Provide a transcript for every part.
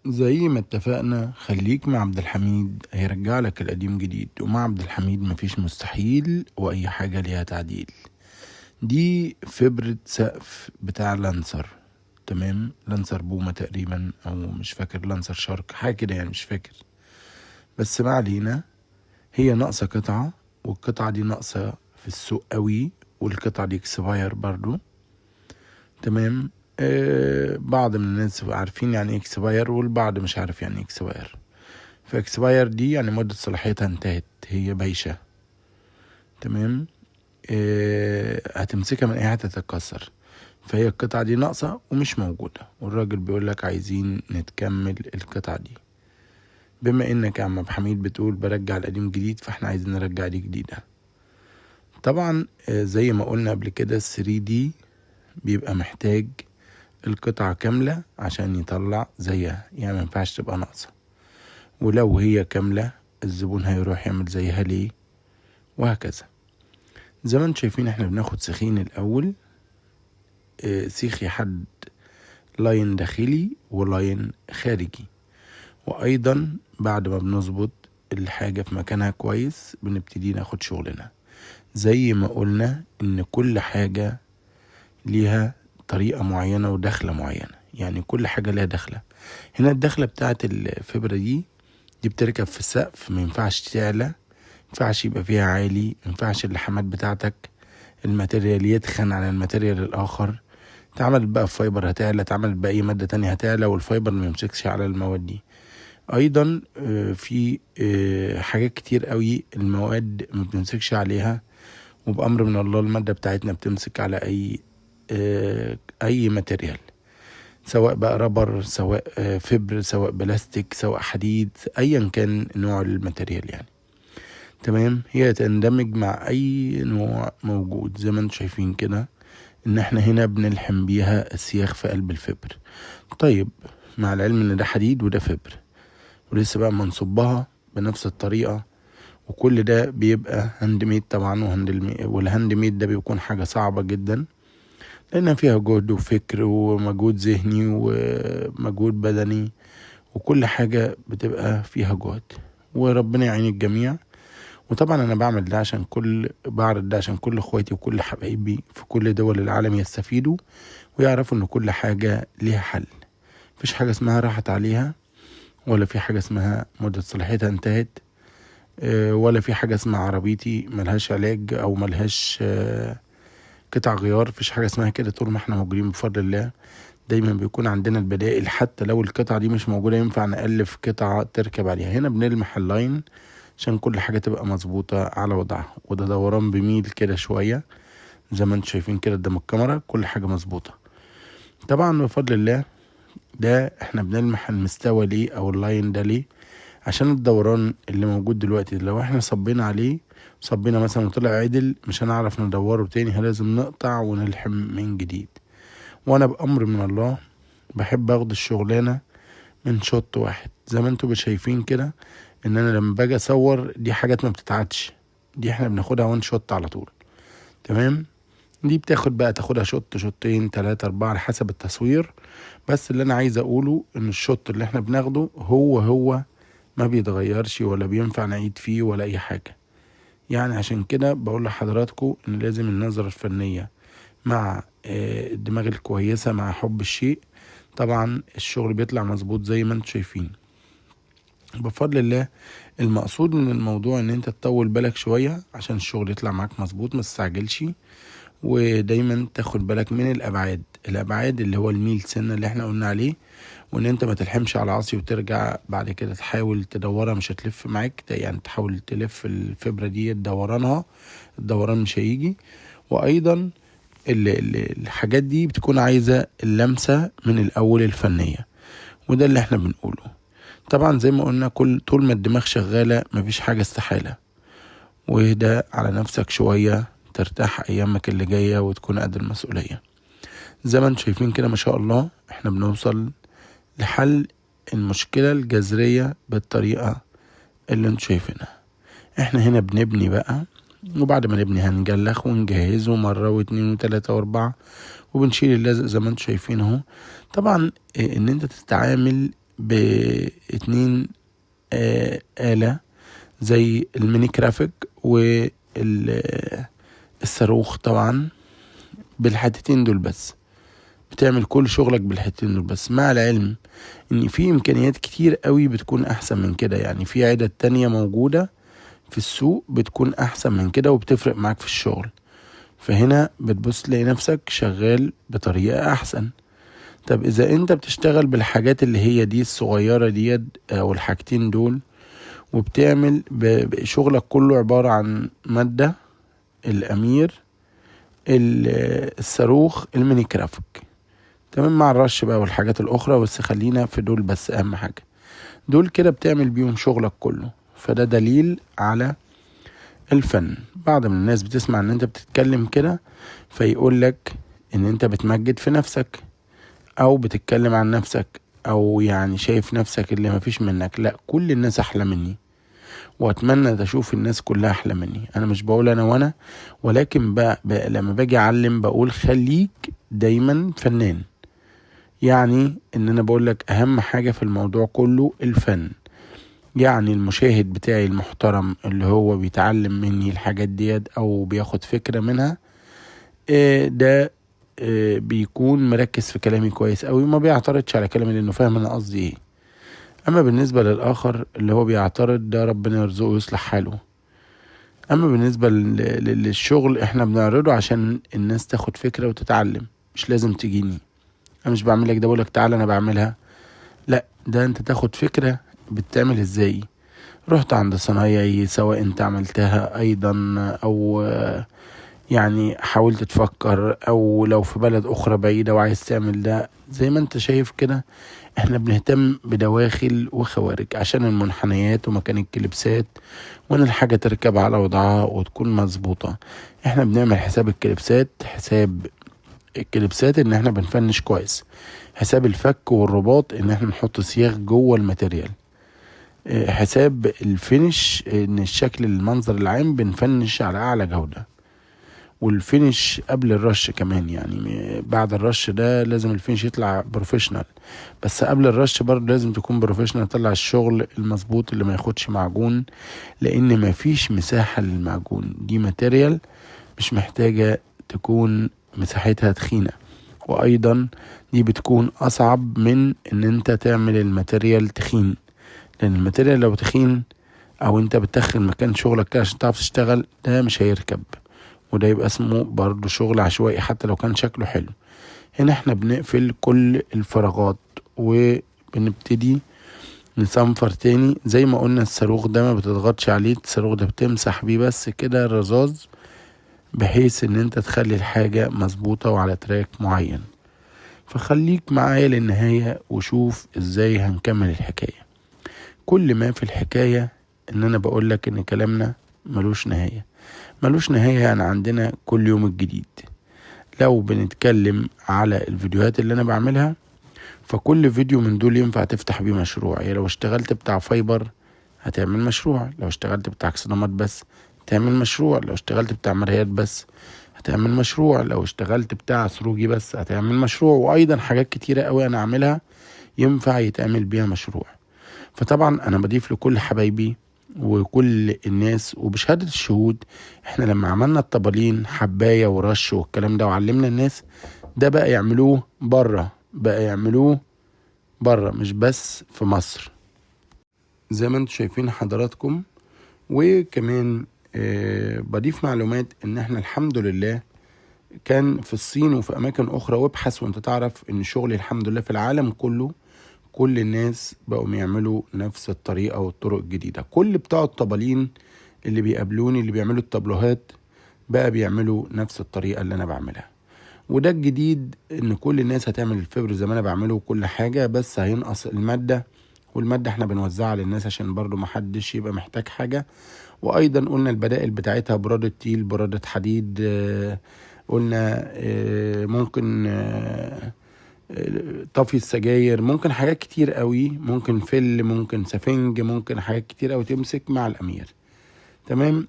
زي ما اتفقنا، خليك مع عبد الحميد، هيرجع لك القديم جديد. ومع عبد الحميد مفيش مستحيل، واي حاجة ليها تعديل. دي فبرة سقف بتاع لانسر، تمام، لانسر بومة تقريبا، او مش فاكر، لانسر شارك حاجة كده يعني، مش فاكر، بس ما علينا. هي ناقصة قطعة، والقطعة دي ناقصة في السوق قوي، والقطعة دي expire برضو، تمام. بعض من الناس عارفين يعني ايه expire، والبعض مش عارف يعني ايه expire. ف expire دي يعني مدة صلاحيتها انتهت، هي بايشة، تمام. هتمسكها من اي حتة تتكسر. فهي القطعة دي ناقصة ومش موجودة، والراجل بيقول لك عايزين نتكمل القطعة دي. بما انك يا عم ابو حميد بتقول برجع القديم جديد، فاحنا عايزين نرجع دي جديدة. طبعا، زي ما قلنا قبل كده، الثري دي بيبقى محتاج القطعة كاملة عشان يطلع زيها، يعني ما ينفعش تبقى ناقصة، ولو هي كاملة الزبون هيروح يعمل زيها ليه، وهكذا. زي ما انتم شايفين احنا بناخد سيخين الأول، سيخ يحدد line داخلي و line خارجي، وأيضا بعد ما بنظبط الحاجة في مكانها كويس بنبتدي ناخد شغلنا. زي ما قلنا إن كل حاجة ليها طريقة معينة ودخلة معينة، يعني كل حاجة ليها دخلة. هنا الدخلة بتاعت الفبرة دي بتركب في السقف، ما ينفعش تعلى، ما ينفعش يبقى فيها عالي، ما ينفعش اللحامات بتاعتك ال material يتخن على ال material الآخر. اتعملت بقى في fiber هتعلى، اتعملت بأي مادة تانية هتعلى، وال fiber ما يمسكش على المواد دي. أيضا، في حاجات كتير قوي المواد ما بتمسكش عليها، وبأمر من الله المادة بتاعتنا بتمسك على أي material، سواء بقى rubber، سواء fiber، سواء بلاستيك، سواء حديد، أيا كان نوع ال material يعني، تمام. هي تندمج مع أي نوع موجود. زي ما انتم شايفين كده إن احنا هنا بنلحم بيها السياخ في قلب ال fiber. مع العلم إن ده حديد وده fiber، ولسه بقى منصبها بنفس الطريقة، وكل ده بيبقى hand made طبعا، وال hand made ده بيكون حاجة صعبة جدا، لأن فيها جهد وفكر ومجهود ذهني ومجهود بدني، وكل حاجة بتبقى فيها جهد، وربنا يعين الجميع. وطبعا أنا بعمل ده عشان كل، بعرض ده عشان كل اخواتي وكل حبايبي في كل دول العالم يستفيدوا ويعرفوا إن كل حاجة ليها حل. مفيش حاجة اسمها راحت عليها، ولا في حاجة اسمها مدة صلاحيتها انتهت، ولا في حاجة اسمها عربيتي ملهاش علاج أو ملهاش قطع غيار. مفيش حاجة اسمها كده. طول ما احنا موجودين بفضل الله دايما بيكون عندنا البدائل، حتى لو القطعة دي مش موجودة ينفع نألف قطعة تركب عليها. هنا بنلمح ال line عشان كل حاجة تبقى مظبوطة على وضعها، وده دوران بميل كده شوية زي ما انتم شايفين كده قدام الكاميرا، كل حاجة مظبوطة طبعا بفضل الله. ده احنا بنلمح المستوى ليه او ال line ده ليه؟ عشان الدوران اللي موجود دلوقتي لو احنا صبينا عليه، صبينا مثلا وطلع عدل، مش هنعرف ندوره تاني، لازم نقطع ونلحم من جديد. وانا بأمر من الله بحب اخد الشغلانة من shot واحد. زي ما انتم شايفين كده ان انا لما باجي اصور دي حاجات ما بتتعادش، دي احنا بناخدها one shot على طول، تمام. دي بتاخد بقى، تاخدها shot، شوتين، 3، 4 على حسب التصوير. بس اللي انا عايز اقوله ان ال shot اللي احنا بناخده هو هو ما بيتغيرش ولا بينفع نعيد فيه ولا اي حاجة. عشان كده بقول لحضراتكم ان لازم النظرة الفنية مع الدماغ الكويسة مع حب الشيء، طبعا الشغل بيطلع مظبوط زي ما انتم شايفين بفضل الله. المقصود من الموضوع ان انت تطول بالك شوية عشان الشغل يطلع معاك مظبوط، ما تستعجلش، ودايما تاخد بالك من الابعاد، الابعاد اللي هو الميل سنة اللي احنا قلنا عليه، وان انت ما تلحمش على عصي وترجع بعد كده تحاول تدورها مش هتلف معاك، يعني تحاول تلف الفبرة دي تدورانها، الدوران مش هيجي. وايضا الحاجات دي بتكون عايزة اللمسة من الاول الفنية، وده اللي احنا بنقوله. طبعا زي ما قلنا طول ما الدماغ شغالة مفيش حاجة استحالة، واهدى على نفسك شوية ترتاح ايامك اللي جاية وتكون قد المسؤولية. زي ما انتم شايفين كده ما شاء الله احنا بنوصل لحل المشكلة الجذرية بالطريقة اللي انتم شايفينها. احنا هنا بنبني بقى، وبعد ما نبني هنجلخ ونجهزه مرة واتنين وتلاتة واربعة، وبنشيل اللزق زي ما انتم شايفين اهو. طبعا ان انت تتعامل باتنين آلة زي ال mini graphic والصاروخ طبعا، بالحتتين دول بس بتعمل كل شغلك بالحتتين دول بس. مع العلم ان في امكانيات كتير قوي بتكون احسن من كده، يعني في عدد تانية موجودة في السوق بتكون احسن من كده وبتفرق معاك في الشغل. فهنا بتبص تلاقي نفسك شغال بطريقة احسن. طب اذا انت بتشتغل بالحاجات اللي هي دي الصغيرة دي او الحاجتين دول، وبتعمل شغلك كله عبارة عن مادة الامير، الصاروخ، ال mini graphic، تمام، مع الرش بقى والحاجات الاخرى، بس خلينا في دول بس، اهم حاجة دول كده بتعمل بيهم شغلك كله. فده دليل على الفن. بعض من الناس بتسمع ان انت بتتكلم كده فيقول لك ان انت بتمجد في نفسك او بتتكلم عن نفسك او شايف نفسك اللي مفيش منك. لا، كل الناس احلى مني، واتمنى اشوف الناس كلها احلى مني. انا مش بقول انا وانا، ولكن لما باجي اعلم بقول خليك دايما فنان. يعني ان انا بقول لك اهم حاجة في الموضوع كله الفن. يعني المشاهد بتاعي المحترم اللي هو بيتعلم مني الحاجات ديت او بياخد فكرة منها، ده بيكون مركز في كلامي كويس قوي وما بيعترضش على كلامي لانه فاهم انا قصدي ايه. اما بالنسبة للاخر اللي هو بيعترض ده ربنا يرزقه ويصلح حاله. اما بالنسبة للشغل احنا بنعرضه عشان الناس تاخد فكرة وتتعلم، مش لازم تجيني انا مش بعمل لك ده بقولك تعالى انا بعملها، لا ده انت تاخد فكرة بتعمل ازاي. رحت عند صنايعي سواء انت عملتها ايضا او حاولت تفكر، او لو في بلد اخرى بعيدة وعايز تعمل ده، زي ما انت شايف كده احنا بنهتم بدواخل وخوارج عشان المنحنيات ومكان الكليبسات وان الحاجة تركب على وضعها وتكون مظبوطة. احنا بنعمل حساب الكليبسات، حساب الكليبسات ان احنا بنفنش كويس، حساب الفك والرباط ان احنا نحط سياخ جوه ال material، حساب ال finish ان الشكل المنظر العام بنفنش على اعلى جودة، وال finish قبل الرش كمان، بعد الرش ده لازم ال finish يطلع professional، بس قبل الرش برضه لازم تكون professional، تطلع الشغل المظبوط اللي ما ياخدش معجون، لان ما فيش مساحة للمعجون. دي material مش محتاجة تكون مساحتها تخينة، وايضا دي بتكون اصعب من ان انت تعمل ال material تخين، لان ال material لو تخين او انت بتخن مكان شغلك كده عشان تعرف تشتغل ده مش هيركب، وده يبقى اسمه برضو شغل عشوائي حتى لو كان شكله حلو. هنا احنا بنقفل كل الفراغات وبنبتدي نصنفر تاني. زي ما قلنا الصاروخ ده ما بتضغطش عليه، الصاروخ ده بتمسح بيه بس كده الرذاذ، بحيث ان انت تخلي الحاجة مظبوطة وعلى تراك معين. فخليك معايا للنهاية وشوف ازاي هنكمل الحكاية. كل ما في الحكاية ان انا بقولك ان كلامنا ملوش نهاية، ملوش نهاية، يعني عندنا كل يوم الجديد. لو بنتكلم على الفيديوهات اللي انا بعملها فكل فيديو من دول ينفع تفتح بيه مشروع. يعني لو اشتغلت بتاع fiber هتعمل مشروع، لو اشتغلت بتاع اكسدامات بس هتعمل مشروع، لو اشتغلت بتاع مرايات بس هتعمل مشروع، لو اشتغلت بتاع سروجي بس هتعمل مشروع، وايضا حاجات كتيرة قوي انا عاملها ينفع يتعمل بيها مشروع. فطبعا انا بضيف لكل حبايبي وكل الناس وبشهادة الشهود، احنا لما عملنا الطبالين حباية ورش والكلام ده وعلمنا الناس ده، بقى يعملوه بره، بقى يعملوه بره مش بس في مصر زي ما انتم شايفين حضراتكم. وكمان بضيف معلومات ان احنا الحمد لله كان في الصين وفي اماكن اخرى، وابحث وانت تعرف ان شغلي الحمد لله في العالم كله كل الناس بقوا يعملوا نفس الطريقة والطرق الجديدة. كل بتاع الطبالين اللي بيقابلوني اللي بيعملوا الطابلوهات بقى بيعملوا نفس الطريقة اللي انا بعملها، وده الجديد ان كل الناس هتعمل الفبر زي ما انا بعمله وكل حاجة، بس هينقص المادة، والمادة احنا بنوزعها للناس عشان برضو محدش يبقى محتاج حاجة. وايضا قلنا البدائل بتاعتها برادة تيل، برادة حديد، قلنا، ممكن، طفي السجاير، ممكن حاجات كتير قوي، ممكن فل، ممكن سفنج، ممكن حاجات كتير قوي تمسك مع الامير. تمام.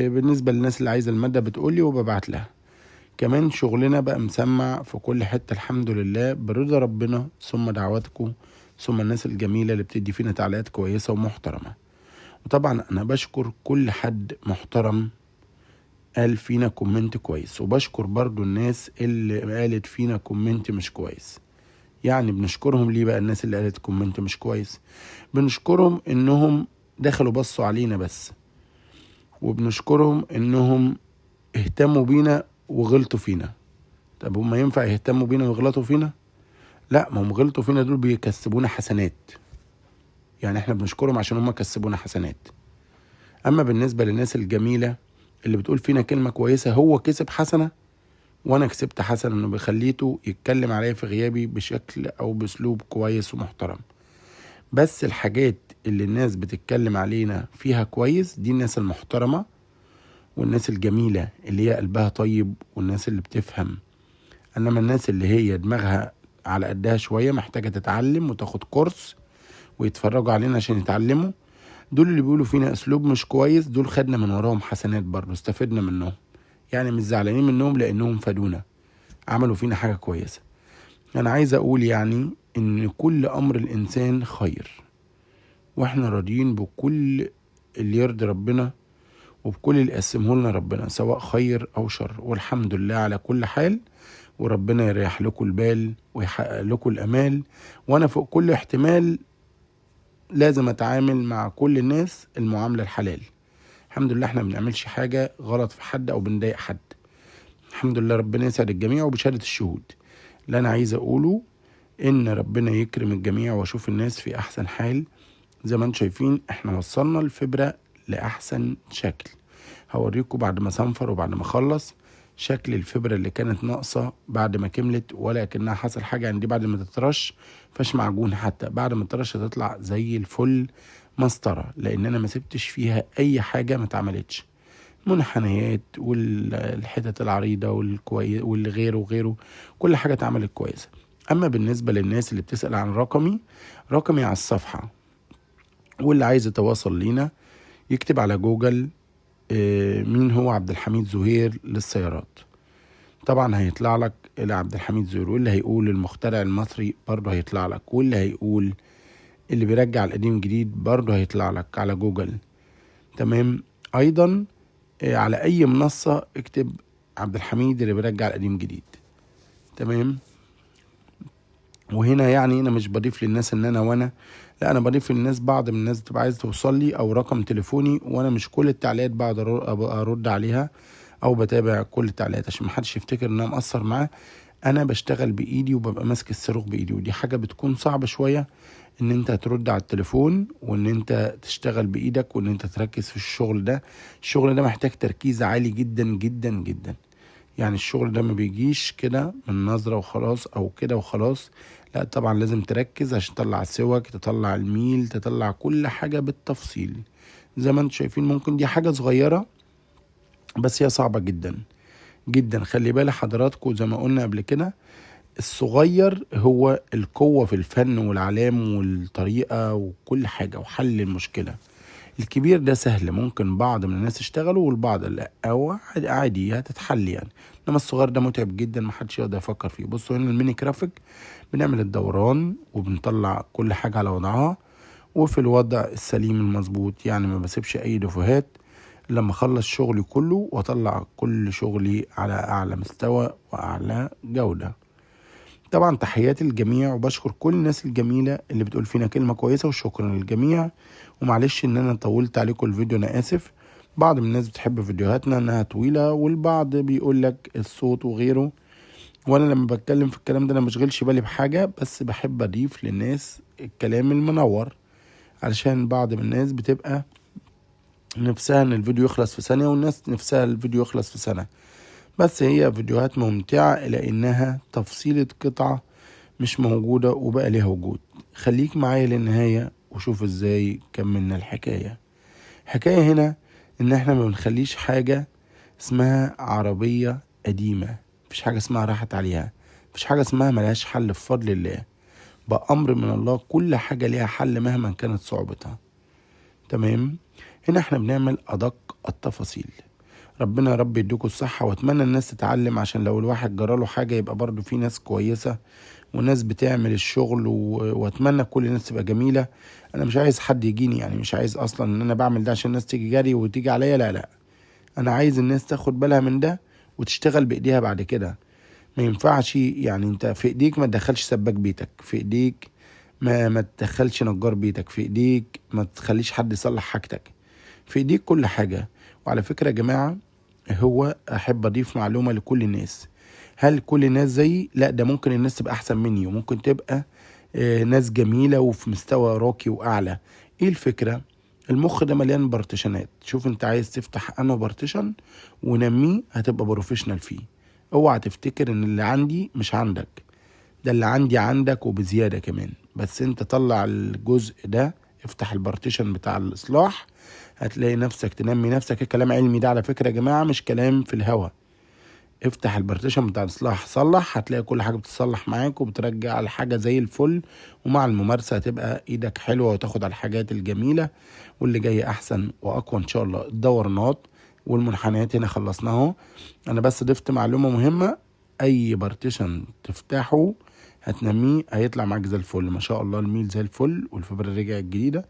بالنسبة للناس اللي عايزة المادة بتقولي وببعت لها. كمان شغلنا بقى مسمع في كل حتة الحمد لله برضا ربنا ثم دعواتكم ثم الناس الجميلة اللي بتدي فينا تعليقات كويسة ومحترمة. وطبعا انا بشكر كل حد محترم قال فينا comment كويس، وبشكر برضو الناس اللي قالت فينا comment مش كويس. يعني بنشكرهم ليه بقى الناس اللي قالت comment مش كويس؟ بنشكرهم انهم دخلوا بصوا علينا بس، وبنشكرهم انهم اهتموا بينا وغلطوا فينا. طب هم ينفع يهتموا بينا ويغلطوا فينا؟ لا، ما هم غلطوا فينا دول بيكسبونا حسنات، يعني احنا بنشكرهم عشان هم كسبونا حسنات. اما بالنسبة للناس الجميلة اللي بتقول فينا كلمة كويسة، هو كسب حسنة وانا كسبت حسنة، انه بخليته يتكلم عليا في غيابي بشكل او باسلوب كويس ومحترم. بس الحاجات اللي الناس بتتكلم علينا فيها كويس دي الناس المحترمة والناس الجميلة اللي هي قلبها طيب والناس اللي بتفهم. انما الناس اللي هي دماغها على قدها شوية، محتاجة تتعلم وتاخد كورس ويتفرجوا علينا عشان يتعلموا، دول اللي بيقولوا فينا اسلوب مش كويس، دول خدنا من وراهم حسنات برضه، استفدنا منهم، يعني مش زعلانين منهم لانهم فادونا، عملوا فينا حاجة كويسة. انا عايز اقول يعني ان كل امر الانسان خير، واحنا راضيين بكل اللي يرضي ربنا وبكل اللي قسمه لنا ربنا، سواء خير او شر، والحمد لله على كل حال. وربنا يريح لكم البال ويحقق لكم الامال. وانا فوق كل احتمال لازم اتعامل مع كل الناس المعاملة الحلال. الحمد لله احنا ما بنعملش حاجة غلط في حد او بنضايق حد، الحمد لله. ربنا يسعد الجميع وبشهادة الشهود. اللي انا عايز اقوله ان ربنا يكرم الجميع واشوف الناس في احسن حال. زي ما انتم شايفين احنا وصلنا الفبرة لاحسن شكل. هوريكم بعد ما صنفر وبعد ما اخلص شكل الفبرة اللي كانت ناقصة بعد ما كملت، ولا كأنها حصل حاجة. يعني دي بعد ما تترش فش معجون، حتى بعد ما تترش تطلع زي الفل مسطرة، لان انا ما سبتش فيها اي حاجة ما اتعملتش، منحنيات والحتت العريضة واللي غيره وغيره، كل حاجة اتعملت كويسة. اما بالنسبة للناس اللي بتسأل عن رقمي، رقمي على الصفحة، واللي عايز يتواصل لينا يكتب على جوجل مين هو عبد الحميد زهير للسيارات، طبعا هيطلع لك الى عبد الحميد زهير، واللي هيقول المخترع المصري برضه هيطلع لك، واللي هيقول اللي بيرجع القديم جديد برضه هيطلع لك على جوجل. تمام. ايضا على اي منصة اكتب عبد الحميد اللي بيرجع القديم جديد. تمام. وهنا يعني انا مش بضيف للناس ان انا وانا، لا، انا بضيف للناس بعض من الناس بتبقى عايزه توصل لي او رقم تليفوني، وانا مش كل التعليقات بقعد ارد عليها او بتابع كل التعليقات عشان ما حدش يفتكر ان انا مقصر معاه. انا بشتغل بايدي وببقى ماسك الصاروخ بايدي، ودي حاجه بتكون صعبه شويه ان انت ترد على التليفون وان انت تشتغل بايدك وان انت تركز في الشغل ده. الشغل ده محتاج تركيز عالي جدا جدا جدا، يعني الشغل ده ما بيجيش كده من نظرة وخلاص او كده وخلاص، لا طبعا لازم تركز عشان تطلع السوك، تطلع الميل، تطلع كل حاجة بالتفصيل. زي ما انتم شايفين ممكن دي حاجة صغيرة بس هي صعبة جدا جدا. خلي بالك حضراتكم زي ما قلنا قبل كده، الصغير هو القوة في الفن والعلام والطريقة وكل حاجة وحل المشكلة. الكبير ده سهل، ممكن بعض من الناس يشتغلوا والبعض لا، او عادي هتتحل يعني. انما الصغير ده متعب جدا، ما حدش يقدر يفكر فيه. بصوا هنا الميني كرافيك، بنعمل الدوران وبنطلع كل حاجة على وضعها وفي الوضع السليم المظبوط، يعني ما بسيبش اي دفوهات. لما اخلص شغلي كله واطلع كل شغلي على اعلى مستوى واعلى جودة. طبعا تحياتي للجميع، وبشكر كل الناس الجميلة اللي بتقول فينا كلمة كويسة، وشكرا للجميع. ومعلش ان انا طولت عليكم الفيديو، انا اسف. بعض من الناس بتحب فيديوهاتنا انها طويلة، والبعض بيقول لك الصوت وغيره، وانا لما بتكلم في الكلام ده انا مشغلش بالي بحاجة، بس بحب اضيف للناس الكلام المنور، علشان بعض من الناس بتبقى نفسها ان الفيديو يخلص في ثانية، والناس نفسها الفيديو يخلص في سنة. بس هي فيديوهات ممتعة إلى إنها تفصيلة قطعة مش موجودة وبقى ليها وجود. خليك معايا للنهاية وشوف إزاي كملنا الحكاية. الحكاية هنا إن إحنا ما بنخليش حاجة اسمها عربية قديمة، مفيش حاجة اسمها راحت عليها، مفيش حاجة اسمها ملهاش حل. بفضل الله، بأمر من الله، كل حاجة ليها حل مهما كانت صعوبتها. تمام. هنا إحنا بنعمل أدق التفاصيل. ربنا يا رب يديكوا الصحة، واتمنى الناس تتعلم، عشان لو الواحد جراله حاجة يبقى برضو في ناس كويسة وناس بتعمل الشغل، واتمنى كل الناس تبقى جميلة. انا مش عايز حد يجيني، يعني مش عايز اصلا ان انا بعمل ده عشان الناس تيجي جري وتيجي عليا، لا لا، انا عايز الناس تاخد بالها من ده وتشتغل بايديها بعد كده. ما ينفعش يعني انت في ايديك ما تدخلش سباك بيتك، في ايديك ما تدخلش نجار بيتك، في ايديك ما تخليش حد يصلح حاجتك، في ايديك كل حاجة. وعلى فكرة يا جماعة، هو احب اضيف معلومة لكل الناس. هل كل الناس زيي؟ لا، ده ممكن الناس تبقى احسن مني، وممكن تبقى ناس جميلة وفي مستوى راقي واعلى. ايه الفكرة؟ المخ ده مليان partition ات، شوف انت عايز تفتح انه partition ونميه، هتبقى professional فيه. اوعى تفتكر ان اللي عندي مش عندك، ده اللي عندي عندك وبزيادة كمان. بس انت طلع الجزء ده، افتح ال partition بتاع الاصلاح، هتلاقي نفسك تنمي نفسك. الكلام علمي ده على فكرة يا جماعة، مش كلام في الهوا. افتح ال partition بتاع الاصلاح، صلح، هتلاقي كل حاجة بتتصلح معاك وبترجع الحاجة زي الفل. ومع الممارسة هتبقى ايدك حلوة وتاخد على الحاجات الجميلة، واللي جاي احسن واقوى ان شاء الله. الدورانات والمنحنيات هنا خلصناها. انا بس ضفت معلومة مهمة، اي partition تفتحه هتنميه هيطلع معاك زي الفل ما شاء الله. الميل زي الفل والفبرة رجعت الجديدة.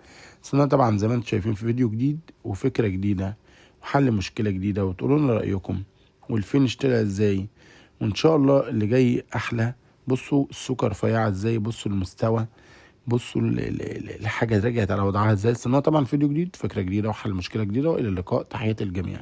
استنى طبعا زي ما انتم شايفين في فيديو جديد وفكرة جديدة وحل مشكلة جديدة، وتقولوا لنا رأيكم وال finish طلع ازاي، وان شاء الله اللي جاي احلى. بصوا السكر رفيعة ازاي، بصوا المستوى، بصوا الحاجة رجعت على وضعها ازاي. استنوا طبعا فيديو جديد، فكرة جديدة وحل مشكلة جديدة، والى اللقاء. تحياتي للجميع.